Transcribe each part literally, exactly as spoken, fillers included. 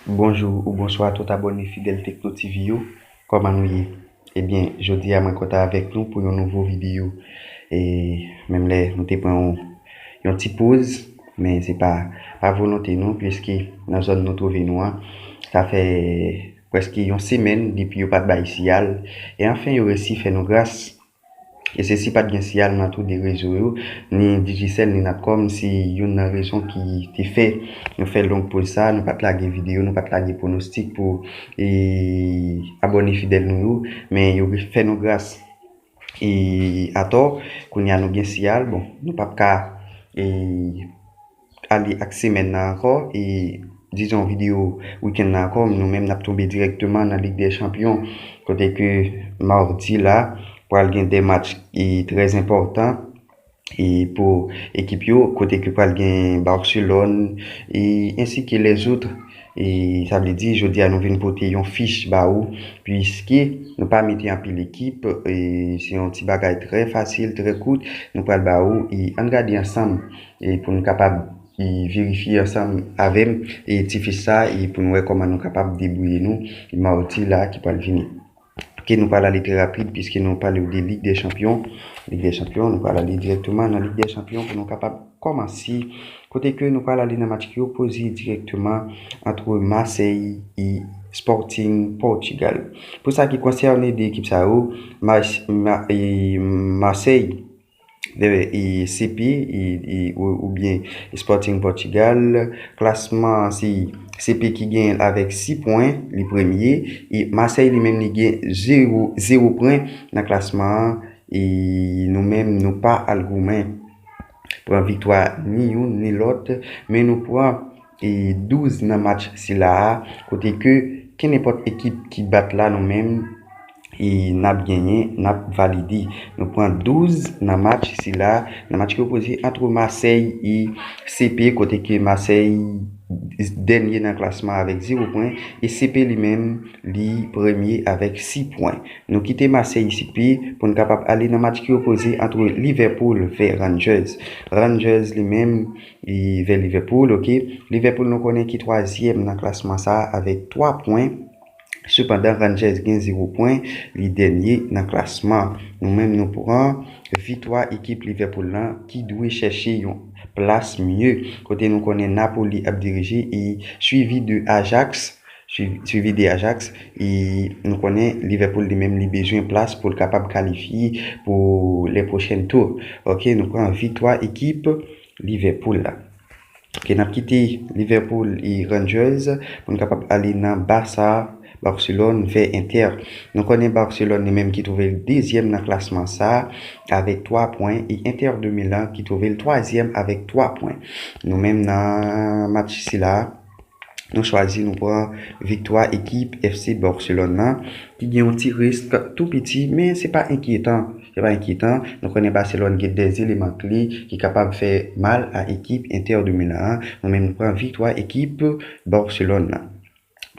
Bonjou ou bonswa tout abòne fidèl Tekno TV yo. Kòman nou ye? Ebyen, jodi a mwen kontan avèk nou pou yon nouvo videyo. E menm lè nou te pran yon, yon ti poz, men se pa, pa volonte nou, piske nan zòn nou twouve nou an, sa fè prèske yon semèn depi yo pa t bay siyal. E anfen, yo resi fè nou gras. E se si pa t gen siyal nan tou de rezo yo, ni Digicel, ni Natcom, se youn nan rezon ki te fè nou fè long poz sa, nou pa t lage videyo, nou pa t lage pwonostik pou, e, abòne fidèl nou yo, men yo fè nou gras, e, atò. Kounye a nou gen siyal, bon, nou p ap ka, e, ale ak semèn nan ankò, e dizon videyo wikenn nan ankò, nou menm n ap tonbe dirèkteman nan Lig dè Chanpyon, kote ke madi la pral gen de match e trè enpòtan e pou ekip yo, kote ke pral gen Barcelone e ensi ke lèzòt. E sa vle di, jodi a nou vin pote yon fich ba ou, piske nou pa mete anpil ekip, e se yon ti bagay trè fasil, trè kout, nou pral ba ou, e ann gade ansanm, e pou nou kapab, e verifye ansanm avè m, e ti fich sa, e pou nou wè kòman nou kapab debouye nou madi la ki pral vini. Ke nou pral ale trè rapid, piske nou pale w de Lig dè Chanpyon. Lig dè Chanpyon, nou pral ale dirèkteman nan Lig dè Chanpyon pou nou kapab kòmanse. Kote ke nou pral ale nan match ki opoze dirèkteman antre Marseille e Sporting Portugal. Pou sa ki konsène de ekip sa yo, Mas- Ma- e Marseille vè e C P, e, e, ou, oubyen Sporting Portugal. Klasman an, se C P ki genyen l avèk sis pwen, li premye. E Marseille li menm li gen zewo, zewo pwen nan klasman an. E nou menm, nou pa al goumen pran viktwa ni youn ni lòt, men nou pran e douz nan match sila a, kote ke kenenpòt ekip ki bat la, nou menm, e n ap genyen, n ap valide. Nou pran douz nan match sila, nan match ki opoze antre Marseille e C P, kote ke Marseille dènye nan klasman avèk zewo pwen, e C P li menm, li premye avèk sis pwen. Nou kite Marseille C P pou n kapab ale nan match ki opoze antre Liverpool vè Rangers. Rangers li menm, e vè Liverpool, oke. Liverpool nou konnen ki twazyèm nan klasman sa a avèk twa pwen. Sepandan, Rangers gen zewo pwen, li dènye nan klasman. Nou menm nou pran viktwa ekip Liverpool lan ki dwe chèche yon plas mye. Kote nou konnen Napoli ap dirije e swivi de Ajax, swi- swivi de Ajax, e nou konnen Liverpool li menm li bezwen plas pou l kapab kalifye pou lè pwochèn tou. Oke, nou pran viktwa ekip Liverpool la. Oke, n ap kite Liverpool e Rangers pou n kapab ale nan Barça, Barcelone vè Inter. Nou konnen Barcelone li menm ki twouve l dezyèm nan klasman sa avèk twa pwen e Inter de Milan ki twouve l twazyèm avèk twa pwen. Nou menm nan match sila, nou chwazi nou pran viktwa ekip F C Barcelone nan, ki gen yon ti risk tou piti, men se pa enkyetan. Se pa enkyetan. Nou konnen Barcelone gen de eleman kle ki kapab fè mal a ekip Inter de Milan an. Nou menm nou pran viktwa ekip Barcelone nan.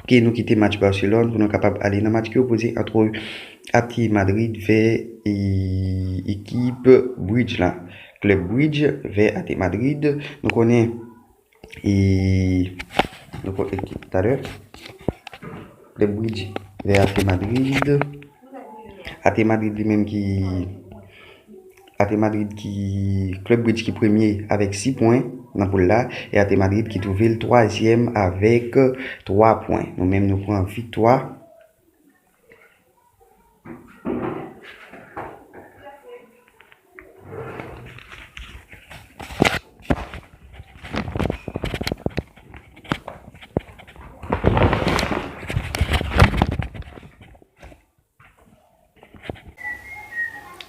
Oke, nou kite match Barcelone pou nou kapab ale nan match ki opoze antre A T Madrid vè e, ekip Bridge la. Klèb Bridge vè A T Madrid. Nou konnen e nou konnen talè. Klèb Bridge vè A T Madrid. A T Madrid li menm ki A T Madrid ki, Klèb Bridge ki premye avèk sis pwen nan poul la, e A T Madrid ki twouve l twazyèm avèk twa pwen. Nou menm nou pran viktwa.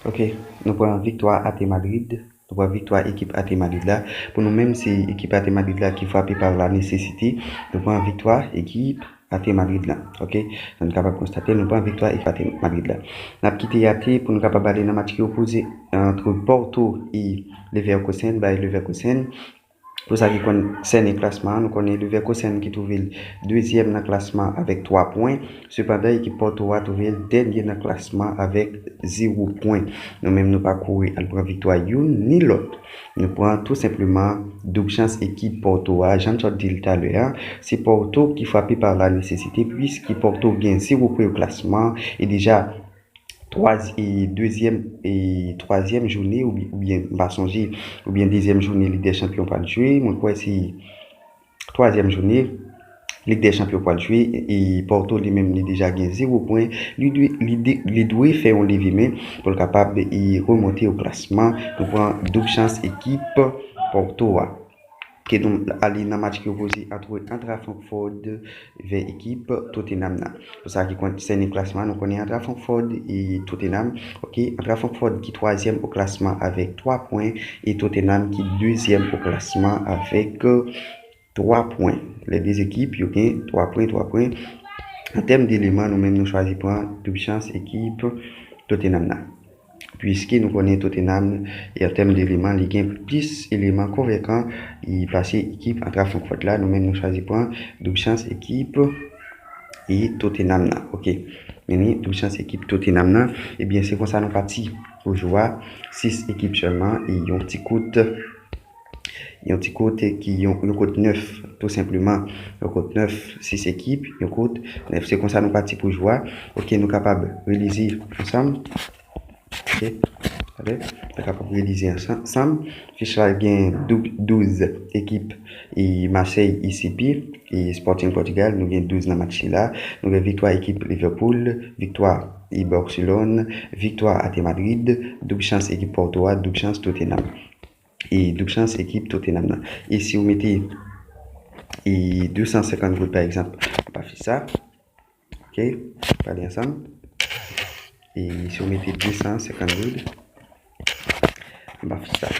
Ok, nou pran viktwa A T Madrid. Nou pran viktwa ekip A T Madrid la. Pou nou menm, se ekip A T Madrid la ki frape par la nesesite. Nou pran viktwa ekip A T Madrid la. Ok, nou kapab konstate, nou pran viktwa ekip A T Madrid la. N ap kite A T pou nou kapab ale nan match ki opoze ant Porto e Leverkusen, Bayer Leverkusen. Pou sa ki konsène klasman an, nou konnen Leverkusen ki twouve l dezyèm nan klasman avèk twa pwen. Sepandan, ekip Porto a twouve l dènye nan klasman avèk zewo pwen. Nou menm, nou pa kouri al pran viktwa youn ni lòt. Nou pran tou senpleman doub chans ekip Porto a. Jan m sot di l talè a, se Porto ki frape pa la nesesite, piske Porto gen zewo pwen o klasman e deja twa, e dezyèm, e twazyèm jounen, oubyen, oubyen, m pa sonje, oubyen dezyèm jounen Lig dè Chanpyon pral jwe. Mwen kwè se twazyèm jounen Lig dè Chanpyon pral jwe, e Porto li menm li deja gen zewo pwen. Li dwe, li de, li dwe fè yon leve men pou l kapab e remonte o klasman. Nou pran doub chans ekip Porto a. Ke nou ale nan match ki opoze antre Eintracht Francfort vè ekip Tottenham nan. Pou sa ki konsène klasman, nou konnen Eintracht Francfort e Tottenham. Ok, Eintracht Francfort ki twazyèm o klasman avèk twa pwen e Tottenham ki dezyèm o klasman avèk twa pwen. Lè de ekip yo gen twa pwen, twa pwen. An tèm de eleman, nou menm nou chwazi pran doub chans ekip Tottenham nan. Piske nou konnen Tottenham, e an tèm de eleman, li gen plis eleman konvenkan e pase ekip Eintracht Francfort la. Nou menm nou chwazi pran doub chans ekip e Tottenham nan. Ok. Mennen doub chans ekip Tottenham nan. Ebyen, se konsa nou pati pou jou a. Sis ekip sèlman e yon ti kout yon ti kote ki yon, yon kote nèf, tou senpleman. Yon kote nèf, sis ekip, yon kote nèf. Se konsa nou pati pou jou a. Ok, nou kapab relize ansanm. Ok, nou kapab relize ansanm. Fich la gen doub, douz ekip e Marseille, E C P e Sporting Portugal. Nou gen douz nan match sila. Nou gen viktwa ekip Liverpool, viktwa e Barcelone, viktwa ate Madrid, doub chans ekip Porto a, doub chans Tottenham. E doub chans ekip Tottenham nan. E si w mete e de san senkant goud, pa egzanp, anba fich sa, ok, gade ansanm. E si w mete de san senkant goud anba fich sa,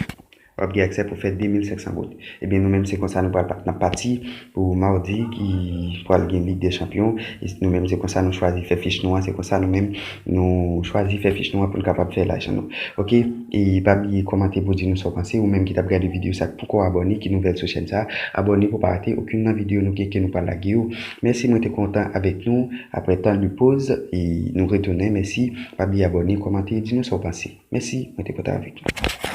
w ap gen aksè pou fè de mil senk san goud. Ebyen, nou menm, se konsa nou pral pa-, n ap pati pou mawdi ki pral gen Lig dè Chanpyon. E nou menm, se konsa nou chwazi fè fich nou an, se konsa nou menm nou chwazi fè fich nou an pou n kapab fè lajan nou. Ok, e pa bliye kòmante pou di nou sa w panse, ou menm ki t ap gade videyo sa k poko abòne, ki nouvèl sou chèn sa, abòne pou pa rate okenn nan videyo nou gen ke nou pral lage yo. Mèsi, mwen te kontan avèk nou. Apre tan de poz, e nou retounen. Mèsi, pa bliye abòne, kòmante, di nou sa w panse. Mèsi, mwen te kontan avèk nou.